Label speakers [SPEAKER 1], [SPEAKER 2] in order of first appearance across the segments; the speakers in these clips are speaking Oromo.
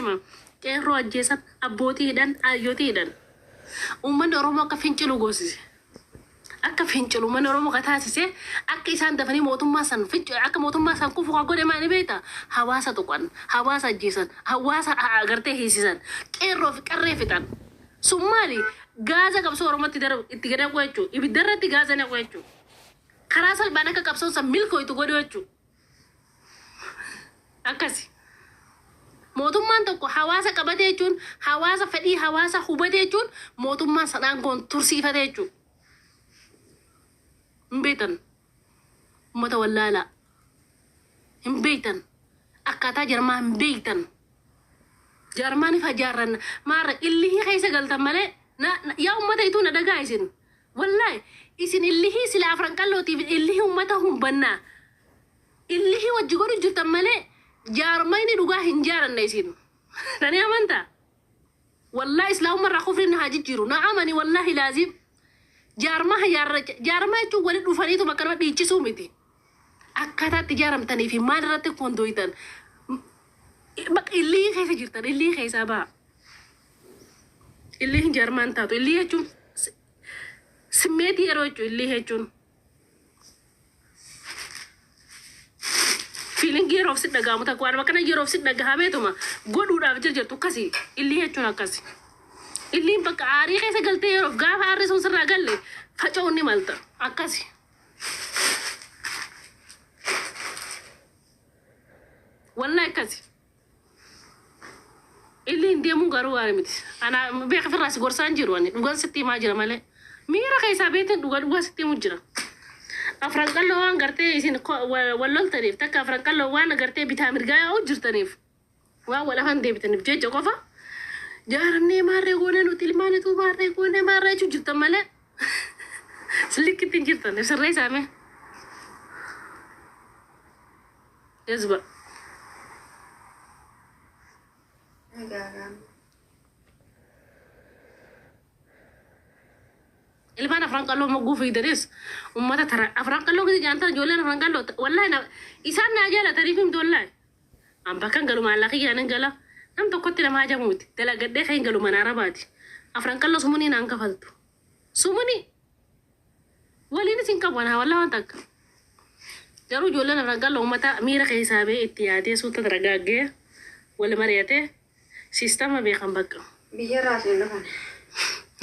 [SPEAKER 1] hima. Qeerroo ajjeesan, abbootii hidhan, ayyootii hidhan. Uummanni Oromoo akka fincilu goosise. Akka fincilu uummanni Oromoo ka taasise, akka isaan dafanii mootummaa san akka mootummaa san kufu ka godhe maali beektaa? Hawaasa tuqan, hawaasa ajjeesan, hawaasa agartee hiisisan, qeerroo fi qarree fixan. Sun maali? Gaaza qabsoo Oromootti itti gad naqu jechuudha. Ibidda irratti gaaza naqu jechuudha. Karaa salphaan akka qabsoon san milkooytu godhu jechuudha. Akkasi. Mootummaan tokko hawaasa qabate jechuun, hawaasa fedhii hawaasa hubate jechuun, mootummaan san aangoon tursiifate jechuudha. Hin beektan. Uummata wallaalaa. Hin beektan. Akkaataa jarmaa hin beektan. Jaarmaan ifa jaarran maarra illihii keessa galtan malee, yaa uummata ituu na dhagaa isin. Wallaahi isin illihii sila Afran Qallootiif illihii uummata humbannaa. Illihii wajji godhu jirtan malee jaarmayni dhugaa hin jaaranne isin. Tani amantaa? Wallaahi islaamummaa irraa kufriin na haa jijjiiru. Na amani, wallaahi laazim. Jaarmaa jaarra, jaarmaa jechuun walitti dhufaniitu bakka nama dhiichisuu miti. Akkaataa itti ijaaramtanii fi maal irratti kondooytan. Bakka illihii keessa jirtan, illihii keessaa ba'a. Illihin jaarmaan taatu. Illihii jechuun simmeetii yeroo jechuun, illihii jechuun. Feelingii yeroof si dhaga'amu takka, waan akkana yeroof si dhagahameetuma godhuudhaaf jirtu akkasi. Illii jechuun akkasi. Illiin bakka aarii keessa galtee yeroof gaafa aarri sun sirraa galle faca'uun ni malta. Akkasi. Wallahi akkasi. Illiin deemuun garuu gaarii miti. Ana beeka, firraa si gorsaan jiru, ani dhugaan sitti himaa jira malee. Miira keessaa beetiin dhugaa dhugaa sitti himu jira. Afran Qalloo waan gartee isin wal loltaniif, takka Afran Qalloo waan gartee bitaa mirgaa yaa'u jirtaniif, waan wal afaan deebitaniif jecha qofa jaaramnee maarree goonee nuti ilmaanitu maarree goonee maarree jechuu jirtan malee sillikkitti hin jirtan. Sirree isaame. Jazba.
[SPEAKER 2] Egaa
[SPEAKER 1] Ilmaan Afran Qalloo mogguu fiidanis ummata tara Afran Qalloo gidi jaantan, ijoolleen Afran Qalloo wallahi isaan naa jaalataniif himtu. Wallahi an bakka hin galu, maallaqa kiyyaan hin gala, nam tokkotti nama hajamu miti, dalagadhee kan hin galu mana Arabaati. Afran Qalloo sumunii naan kafaltu, sumunii waliinis hin qabu anaa wallahi waan takka. Garuu ijoolleen Afran Qalloo ummata miira keessaa ba'ee, itti yaadee, suuta taragaaggee, wal mari'atee, siistama beekan bakka.
[SPEAKER 2] Biyyarraa asiin dhufan.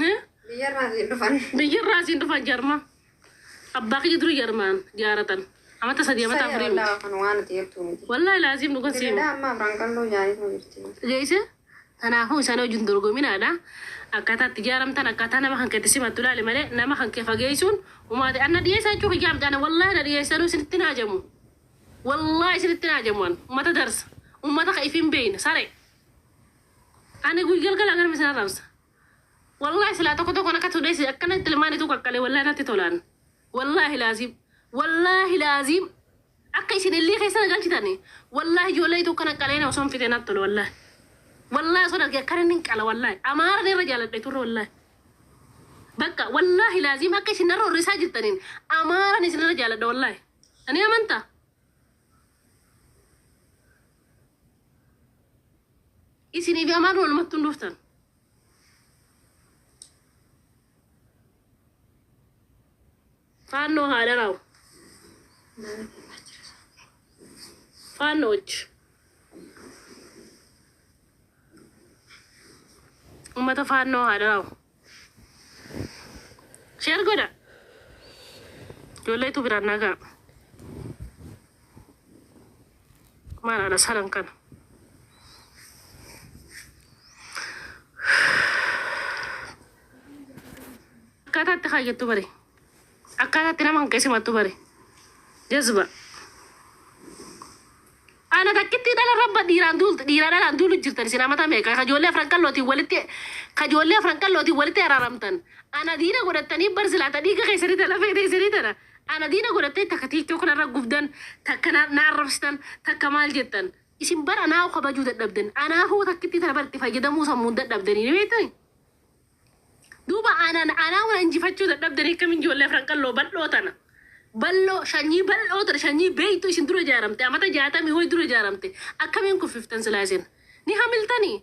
[SPEAKER 1] Eh?
[SPEAKER 2] Biyyarraa asiin dhufan.
[SPEAKER 1] Biyyarraa asiin dhufan jarma. Abbaa kiyya duri jarmaan jaaratan. Amata 3, amata 4 miti.
[SPEAKER 2] Wallaahi kan waan ati jettu miti.
[SPEAKER 1] Wallahi laazim dhugan siima.
[SPEAKER 2] Dirreedhaa amma Afran Qalloo jaanitu jirti.
[SPEAKER 1] Geesse kanaafuu isaan wajjin dorgominaadha. Akkaataa itti ijaaramtan, akkaataa nama kan keetti simattu ilaali malee nama kan kee fageessuun umaate. Anna dhiyeessaa jechuu kiyyaa miti, ana wallahi na dhiyeessanuu isinitti naajamu. Wallahi isinitti naajamu an. Ummata darsa. Ummata ka ifin beeyne sare. Ani guyyaa galgala ganama isin arrabsa. Wallahi silaa tokko tokkoon akka tudheessi akkana itti ilmaanitu qaqqalee wallahi natti tolaan. Wallahi laazim. Wallahi laazim. Akka isin illii keessa na galchitani. Wallahi ijoollee itu akkana qalee na osoo hin fixee natti tole wallahi. Wallahi osoo argee akkana inni qala wallahi. Amaara irra jaaladhe turre wallahi. Bakka wallahi laazim akka isin narra horrisaa jirtaniin amaaran isin irra jaaladha wallahi. Ani amantaa. Isinii fi amaarri walumatti hin dhuftan. Faannoo haa dharaawu. Faannooch. Uummata faannoo haa dharaawu. Share godha. Ijoolleetu biraan nagaa. Maal haadha salan kana. Akkaataa itti kaayyattu bare. Akkaataa itti nama hanqee simattu bare. Jazba. Ana takkitti dhala rabba dhiiraan duultu, dhiiraa dhalaan duulu jirtan isin amata meeqa kajoollee Afran Qallootiin walitti araaramtan. Ana diina godhattanii bar silaata dhiiga keessanii tana feete isanii tana. Ana diina godhattee takka TikTok narra gubdan, takka na arrabsitan, takka maal jettan. Isin bar anaa kabajuu dadhabdan, anaa hoo takkitti tana bar itti fayyadamuu sammuun dadhabdanii ni beektanii. Duuba anaan anaa waan injifachuu dadhabdanii akkamiin ijoollee Afran Qalloo bal'oo tana. Bal'oo sanyii bal'oo tana, sanyii beektu, isin dura ijaaramte, amata 60 wayi dura ijaaramte, akkamiin kuffiftan silaa isin. Ni hamiltanii.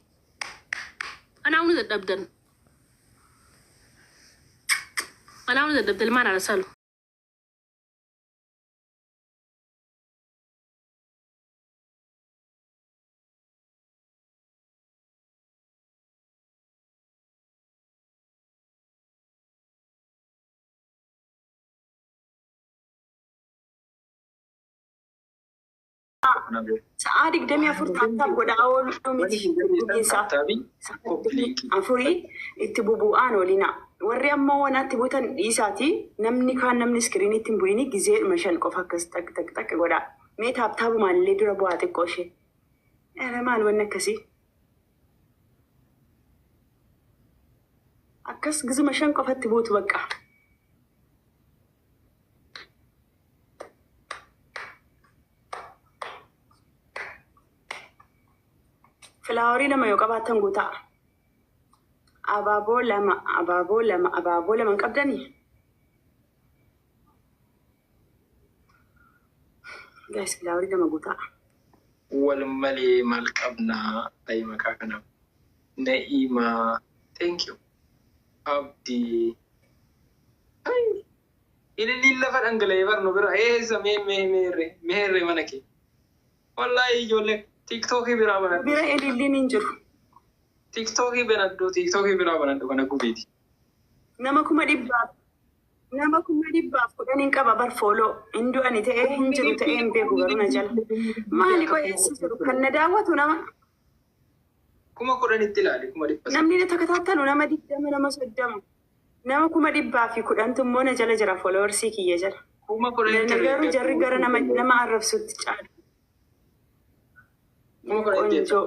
[SPEAKER 1] Anaa ni dadhabdan. Anaa ni dadhabdan ilmaan haadha salu.
[SPEAKER 3] Sa'aa 24 tap tap godhaa ooluu miti dubbiinsaa. 24 itti bubu'aan oolina. Warri ammoo wanaatti buutan dhiisaati, namni kaan namni screenitti hin bu'ini gizeedhuma 5 qofa akkas xaq xaq xaq godhaa. Mee tap tapumaallee dura bu'aa xiqqoo ishee. Ere maal wanni akkasii? Akkas gizuma 5 qofatti buutu bakka. Flowerii 2 yoo qabaattan guutaa. Abaaboo 2, abaaboo 2, abaaboo 2 hin qabdanii? Guys, flowerii 2 guutaa.
[SPEAKER 4] Wal malee maal qabnaa? Ayi maqaa kanaaf. Na'iimaa. Thank you. Abdii. Ayi. Ililliin lafa dhangala'ee barnu bira eessa mee mee meerre meerre mana kee. Wallaahi ijoollee TikTokii biraa banadhu.
[SPEAKER 3] Bira ililliin hin jiru.
[SPEAKER 4] TikTokii banadhu, TikTokii biraa banadhu kana gubiiti.
[SPEAKER 3] Nama 110,000 hin qaba bar follow. Hin du'ani ta'ee hin jiru ta'ee hin beeku garuu na jala. Maali qoy eessa jiru? Kan na daawwatu nama
[SPEAKER 4] 10,000tti ilaali, 300,000.
[SPEAKER 3] Namni na takataattalu nama 20, nama 30. Nama 110,000tu immoo na jala jira, followersii kiyya jala.
[SPEAKER 4] 10,000tti.
[SPEAKER 3] Garuu jarri gara nama arrabsutti caalu.
[SPEAKER 4] 10,000tti.
[SPEAKER 3] Qoonjoo.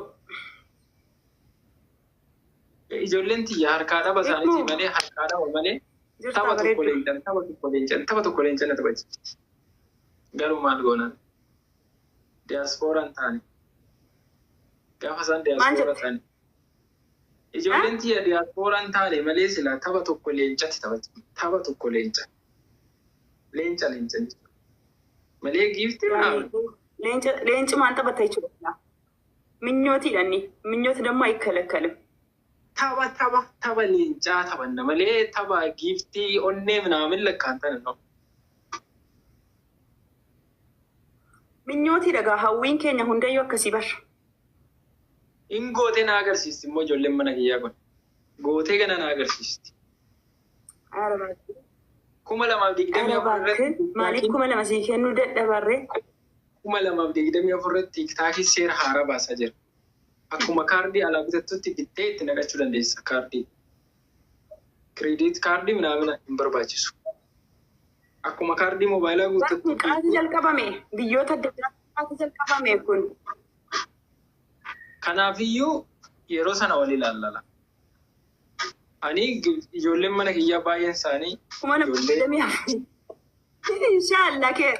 [SPEAKER 4] Ijoolleen tiyya harkaa dhaba isaaniiti malee, harkaa dhaba malee
[SPEAKER 3] Jirtaa
[SPEAKER 4] tapha tokko
[SPEAKER 3] bareeddu.
[SPEAKER 4] Leencan tapha tokko, leencan tapha tokko, leencan na taphachiifti. Garuu maal goonan? Diyaaspooraan taane. Gaafa isaan
[SPEAKER 3] Maal
[SPEAKER 4] diyaaspoora
[SPEAKER 3] jette?
[SPEAKER 4] taane. Ijoolleen tiyya diyaaspooraan taane malee silaa tapha tokko leencatti taphatti. Tapha tokko leenca. Leenca leenca jechuudha. Malee giiftii naa
[SPEAKER 3] Leenca leenci maal taphata jechuudha? Minyootiidha inni. Minyooti ደግሞ አይከለከልም።
[SPEAKER 4] Tapha leencaa taphanna malee tapha giiftii onnee ምናምን lakkaantan ነው.
[SPEAKER 3] Minyootiidha gaa, hawwiin keenya hundayyuu akkasii bara.
[SPEAKER 4] In gootee na agarsiisti immoo ijoolleen mana kiyyaa kun. Gootee kana na agarsiisti. 2024
[SPEAKER 3] Ara
[SPEAKER 4] irratti
[SPEAKER 3] maaliif 2000 sii kennuu dadhabarree?
[SPEAKER 4] 2024 irratti TikTokii seera haaraa baasaa jira. Akkuma kaardii alaa bitattutti bittee itti naqachuu dandeessa kaardii. Credit kaardii ምናምን hin barbaachisu. Akkuma kaardii moobaayilaa guutattu.
[SPEAKER 3] Qaati jalqabame, biyyoota adda addaa qaati jalqabame kun.
[SPEAKER 4] Kanaafiyyuu yeroo sana wal ilaallala. Ani ijoolleen mana kiyyaa baay'een isaanii
[SPEAKER 3] 2024. Inshaallah kee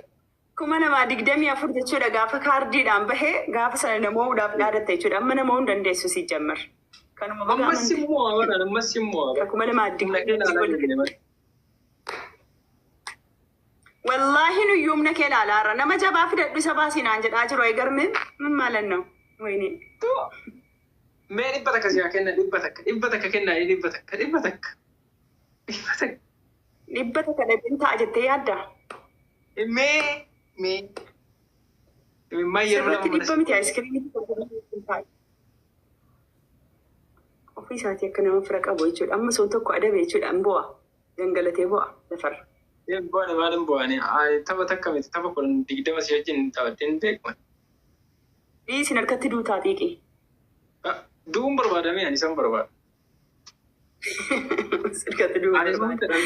[SPEAKER 3] 2024 jechuudha, gaafa kaardiidhaan bahee gaafa sana namoo'uudhaaf dhaadatta jechuudha. Amma namo'uu hin dandeessu si jammar. Kanuma baga
[SPEAKER 4] Ammas
[SPEAKER 3] amantii.
[SPEAKER 4] immoo abaran, ammas immoo abaran.
[SPEAKER 3] Kuma lamaa
[SPEAKER 4] Humna kee
[SPEAKER 3] digdamii
[SPEAKER 4] ilaalaa jirre malee.
[SPEAKER 3] Wallaahi nuyyuu humna kee ilaalaarra, nama jabaa fidadhu isa baasinaan jedhaa jiru. Ay garmee min maalan wayne.
[SPEAKER 4] Mee 100 siyaa kenna, 100, 100 kennaa, 100, 100, 100.
[SPEAKER 3] 100 dhabin ta'a jettee yaadda?
[SPEAKER 4] Mee imimmaan yeroo
[SPEAKER 3] Sirriitti
[SPEAKER 4] 2 mana
[SPEAKER 3] 100 miti, aayiskiriimii ta'a. Ofii isaatii akka nama fira qabu jechuudha. Amma sun tokko adabe jechuudha. Hin bu'a. Gangalatee bu'a lafarra.
[SPEAKER 4] Bu'aan maal hin bu'aani? Tapha takka miti, tapha 10, 20 si wajjin taphattee hin beeku.
[SPEAKER 3] Dhiisin, harkatti duutaa xiiqii.
[SPEAKER 4] Du'uun barbaadame, ani isan barbaada.
[SPEAKER 3] Harkatti du'uun
[SPEAKER 4] Ani isaan
[SPEAKER 3] barbaada.
[SPEAKER 4] fedhan.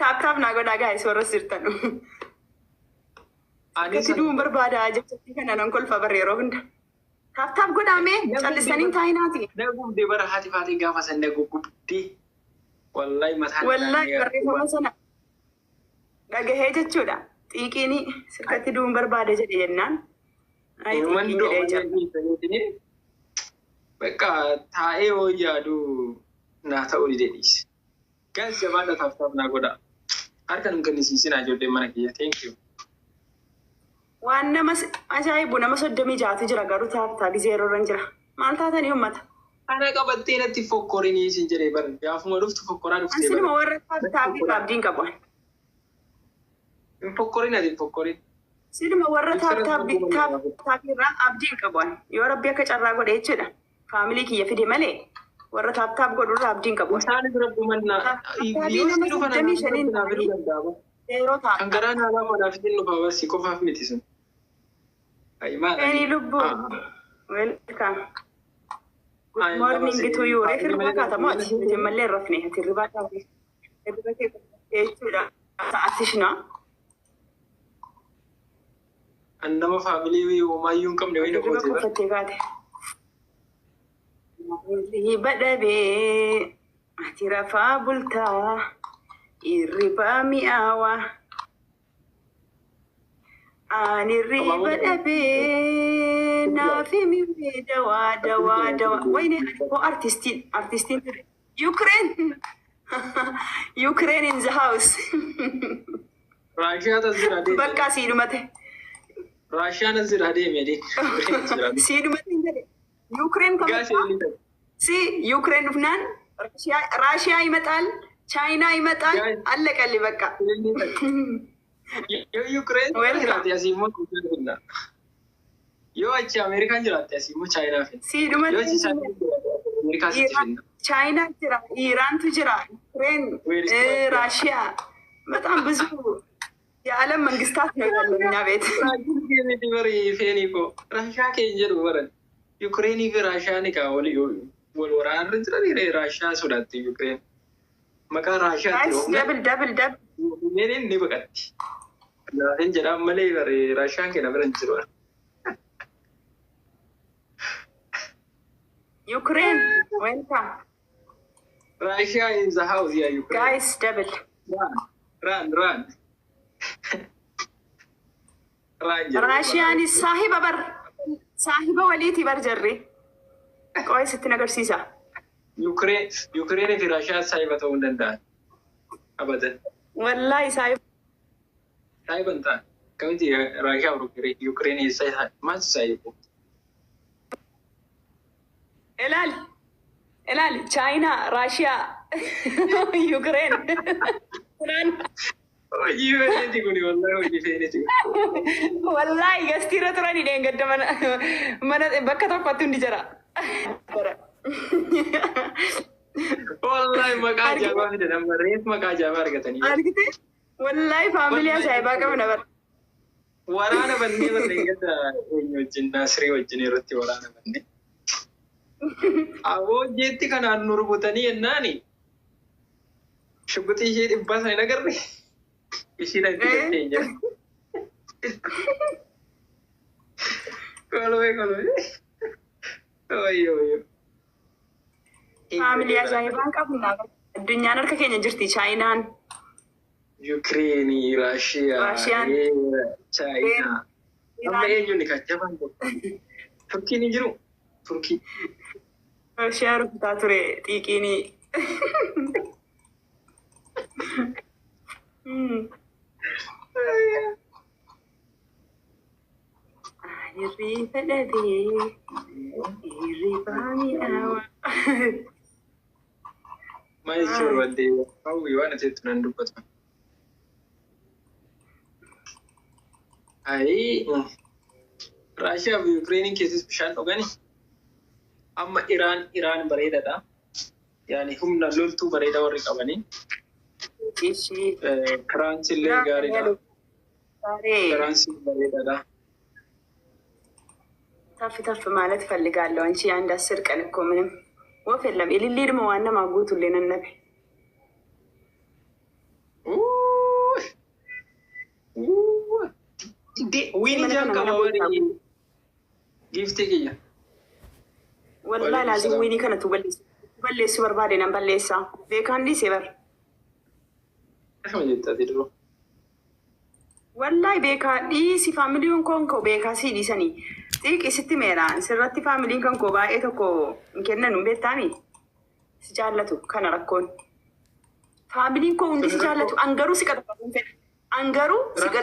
[SPEAKER 3] Tap tap naa godhaa guys, warra sirtan.
[SPEAKER 4] Ani
[SPEAKER 3] Harkatti
[SPEAKER 4] isaan
[SPEAKER 3] du'uun barbaada jechatti kana nan kolfa barre yeroo hunda. Tap tap godhaamee callisanii taa'inaati.
[SPEAKER 4] Na gubdee bara haati faatee gaafa san na gubdee. Wallahi mataan
[SPEAKER 3] Wallaahi barreeffama sana dhagahee jechuudha. Xiiqiin sirkatti du'uun barbaada jedhe jennaan. Ay
[SPEAKER 4] Inuman
[SPEAKER 3] xiiqiin
[SPEAKER 4] du'a
[SPEAKER 3] jedhee jira.
[SPEAKER 4] malee bakka taa'ee hoo yaadu naa ta'uu dide dhiise. Guys, jabaadha, tap tap naa godha. Harka nun kennisiisinaa ijoolleen mana kiyya. Thank you.
[SPEAKER 3] Waan nama ajaa'ibu nama 36tu jira garuu tap tap zeeroo irra jira. Maal taatanii uummata?
[SPEAKER 4] Ana qabattee natti fokkorinii isin jedhee bara. Gaafuma dhuftu fokkoraa dhuftee
[SPEAKER 3] Ansinuma
[SPEAKER 4] bara.
[SPEAKER 3] Warra tap tapii irraa abdiin qabu.
[SPEAKER 4] Hin fokkorin ati hin fokkorin.
[SPEAKER 3] Siluma warra tap tapii tap tapii irraa abdiin qabu. Yoo Rabbi akka carraa godhe jechuudha. Family kiyya fide malee warra tap tap godhu irraa abdiin qabu.
[SPEAKER 4] Isaanis rabbumannaa.
[SPEAKER 3] Tap tapii
[SPEAKER 4] Yoo
[SPEAKER 3] nama
[SPEAKER 4] si dhufan
[SPEAKER 3] 35n
[SPEAKER 4] naa fiduu
[SPEAKER 3] ta'anii
[SPEAKER 4] danda'a.
[SPEAKER 3] zeeroo
[SPEAKER 4] Kan
[SPEAKER 3] tap tap.
[SPEAKER 4] garaa naa laafu anaaf isin dhufaa barsi qofaaf miti sun. Ayi maal
[SPEAKER 3] Eni
[SPEAKER 4] ani?
[SPEAKER 3] lubbuu. Welcome. Good morning to you. Reef hirribaa kaatamoo ati? Nuti ammallee hin rafne. Ati hirribaa kaate. Hirriba kee jechuudha. Sa'aatti shinaa.
[SPEAKER 4] An nama family homaayyuu hin qabne wayii na
[SPEAKER 3] Hirriba
[SPEAKER 4] gootee bara.
[SPEAKER 3] kufattee kaate. Hirriba dhabee ati rafaa bultaa. Hirribaa mi'aawaa. Ani hirriba dhabee naaf himi dawaa dawaa dawaa. Wayne ani koo artistiin artistiin ture. Ukraine. Ukraine in the house.
[SPEAKER 4] Raashiyaa tas jira deeme.
[SPEAKER 3] Bakka sii dhumate.
[SPEAKER 4] Raashiyaan as jira deeme deeme.
[SPEAKER 3] Sii dhumate hin jedhe. Ukraine
[SPEAKER 4] Gaasee
[SPEAKER 3] ከመጣ
[SPEAKER 4] inni ta'e.
[SPEAKER 3] ሲ ዩክሬን dhufnaan ራሽያ ይመጣል፣ ቻይና ይመጣል። አለቀልኝ በቃ።
[SPEAKER 4] Yoo Ukraine
[SPEAKER 3] Welcome.
[SPEAKER 4] Jiraate asii immoo Turkii finna. Yoo achi Ameerikaan jiraatte asii immoo Chaayinaa finna.
[SPEAKER 3] Sii dhumate.
[SPEAKER 4] Yoo achi Chaayinaa jiraate Ameerikaa sitti finna.
[SPEAKER 3] ቻይና jira፣ ኢራንቱ jira፣ ዩክሬን፣
[SPEAKER 4] Where is
[SPEAKER 3] ራሽያ፣ በጣም ብዙ የዓለም መንግስታት ነው ያለው እኛ ቤት።
[SPEAKER 4] Raashiyaa miti bari feenii koo. Raashiyaa keenya jedhu baran. Yukreenii fi Raashiyaan egaa wal wal waraanarra jiran Raashiyaa sodaatti Yukreen. Maqaa Raashiyaatti
[SPEAKER 3] Guys, double, double, double.
[SPEAKER 4] Yukreen ni baqatti. Gaafin jedhaan malee bari Raashiyaan keenya bira hin jiru.
[SPEAKER 3] Ukraine, welcome.
[SPEAKER 4] Raashiyaa in the house yaa Yukreen.
[SPEAKER 3] Guys, double.
[SPEAKER 4] Run, run, run. Run jedhu.
[SPEAKER 3] Raashiyaanis saahiba bar saahiba waliiti bar jarri. Qo'ee sittin agarsiisa.
[SPEAKER 4] Yukreen Yukreenii fi Raashiyaan saahiba ta'uu hin danda'an. Abadan.
[SPEAKER 3] Wallaahi saahiba.
[SPEAKER 4] Saahiba hin ta'an. Akkamitti Raashiyaa fi Yukreen eessa maaltu saahibu?
[SPEAKER 3] Ilaali. Ilaali. Chaayinaa, Raashiyaa, Yukireen.
[SPEAKER 4] Hojii feeneeti kuni wallahi hojii feeneeti.
[SPEAKER 3] Wallaahi gastiirra turani dheengadda mana mana bakka tokkotti hundi jira.
[SPEAKER 4] Wallahi maqaa ajaa'ibaa fidan amma reef maqaa ajaa'ibaa argatanii.
[SPEAKER 3] Argite? Wallaahi family ajaa'ibaa qabna bara.
[SPEAKER 4] Waraana bannee barreen gadda eenyu wajjin Naasirii wajjin irratti waraana bannee. Aboo jeetti kanaan nu rukutanii jennaani shugguxii ishee dhibbaa sana hin agarre ishiin itti gattee hin jiru. Kolfee kolfee. Wayyoo wayyoo.
[SPEAKER 3] Family ajaa'ibaan qabna. Addunyaan harka keenya jirti. Chaayinaan,
[SPEAKER 4] Yukireenii, Raashiyaa,
[SPEAKER 3] Raashiyaan,
[SPEAKER 4] Chaayinaa. Amma eenyuun kan jabaan tokko? Turkiin hin jiru? Turkii.
[SPEAKER 3] Raashiyaa rukutaa ture xiiqiinii. Hirriba dhabee hirriba mi'aawaa.
[SPEAKER 4] Maal jechuun barbaadde hawwii waan ati jettu nan dubbatu. Ayi Raashiyaa fi Yukireenii keessas bishaan dhugani. Amma Iraan bareedaadha. Yaani humna loltuu bareedaa warri qabanii.
[SPEAKER 3] Ishii.
[SPEAKER 4] Firaansi illee gaariidha.
[SPEAKER 3] Saree
[SPEAKER 4] Firaansi bareedaadha.
[SPEAKER 3] ተፍ ተፍ ማለት ፈልጋለሁ። አንቺ የአንድ 10 ቀን እኮ ምንም ወፍ የለም። ኢሊሊ ድማ ዋና ማጉቱሌ ነነቤ
[SPEAKER 4] Win jaan qaba warri giiftii kiyya.
[SPEAKER 3] Wallahi laazim winii kana tu balleessu barbaade nan balleessa. Beekaan dhiisee bar.
[SPEAKER 4] Akkuma jettaati dura.
[SPEAKER 3] Wallahi beekaa dhiisi familyn koon koo beekaa sii dhiisanii. Xiiqi sitti meera sirratti familyn kan koo baay'ee tokko hin kennan hin beektaami. Si jaallatu kana rakkoon. Familyn koo hundi si jaallatu an garuu si qaxabamuun fedha. An garuu si qaxabamuun.